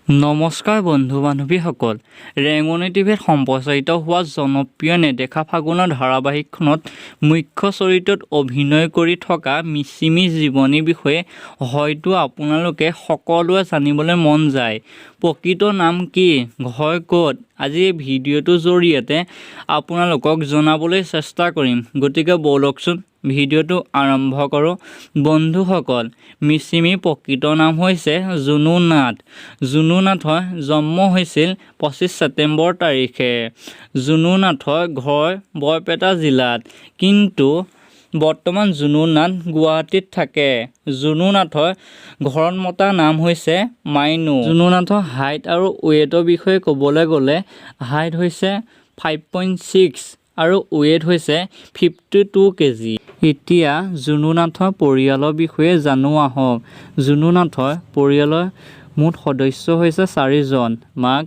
নমস্কাৰ বন্ধু বান্ধৱীসকল, ৰেঙনি টিভিত সম্প্ৰচাৰিত হোৱা জনপ্ৰিয় নেদেখা ফাগুনৰ ধাৰাবাহিকখনত মুখ্য চৰিত্ৰত অভিনয় কৰি থকা মিচিমি জীৱনীৰ বিষয়ে হয়তো আপোনালোকে সকলোৱে জানিবলৈ মন যায়। প্ৰকৃত নাম কি, ঘৰ ক'ত, আজি এই ভিডিঅ'টোৰ জৰিয়তে আপোনালোকক জনাবলৈ চেষ্টা কৰিম। গতিকে ব'লকচোন, ভিডিঅ'টো আৰম্ভ কৰোঁ। বন্ধুসকল, মিচিমিৰ প্ৰকৃত নাম হৈছে জুনু নাথ। জুনু নাথৰ জন্ম হৈছিল 25 ছেপ্টেম্বৰ তাৰিখে। জুনু নাথৰ ঘৰ বৰপেটা জিলাত, কিন্তু বৰ্তমান জুনু নাথ গুৱাহাটীত থাকে। জুনু নাথৰ ঘৰত মতা নাম হৈছে মাইনু। জুনু নাথৰ হাইট আৰু ৱেইটৰ বিষয়ে ক'বলৈ গ'লে হাইট হৈছে 5.6 আৰু ৱেইট হৈছে 52 কেজি। এতিয়া জুনু নাথৰ পৰিয়ালৰ বিষয়ে জানো আহক। জুনু নাথৰ পৰিয়ালৰ মুঠ সদস্য হৈছে চাৰিজন। মাক,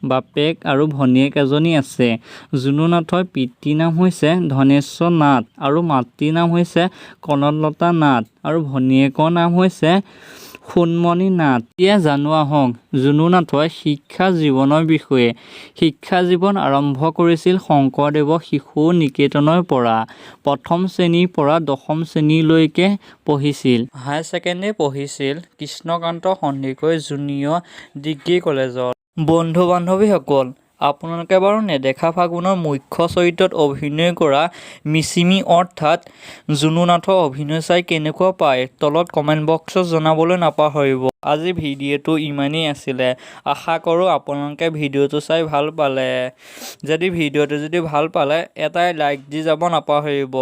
বাপেক আৰু ভনীয়েক এজনী আছে। জুনু নাথৰ পিতৃৰ নাম হৈছে ধনেশ্বৰ নাথ আৰু মাতৃৰ নাম হৈছে কনকলতা নাথ আৰু ভনীয়েকৰ নাম হৈছে সোণমণি নাথ। এতিয়া জানো আহক জুনু নাথৰ শিক্ষা জীৱনৰ বিষয়ে। শিক্ষা জীৱন আৰম্ভ কৰিছিল শংকৰদেৱ শিশু নিকেতনৰ পৰা। প্ৰথম শ্ৰেণীৰ পৰা দশম শ্ৰেণীলৈকে পঢ়িছিল। হায়াৰ ছেকেণ্ডেৰী পঢ়িছিল কৃষ্ণকান্ত সন্দিকৈ জুনিয়ৰ ডিগ্ৰী কলেজত। বন্ধু বান্ধৱীসকল, আপোনালোকে বাৰু নেদেখা ফাগুনৰ মুখ্য চৰিত্ৰত অভিনয় কৰা মিচিমি অৰ্থাৎ জুনু নাথৰ অভিনয় চাই কেনেকুৱা পায়, তলত কমেণ্ট বক্সত জনাবলৈ নাপাহৰিব। আজি ভিডিঅ'টো ইমানেই আছিলে। আশা কৰোঁ আপোনালোকে ভিডিঅ'টো চাই ভাল পালে। যদি ভিডিঅ'টো যদি ভাল পালে, এটাই লাইক দি যাব নাপাহৰিব।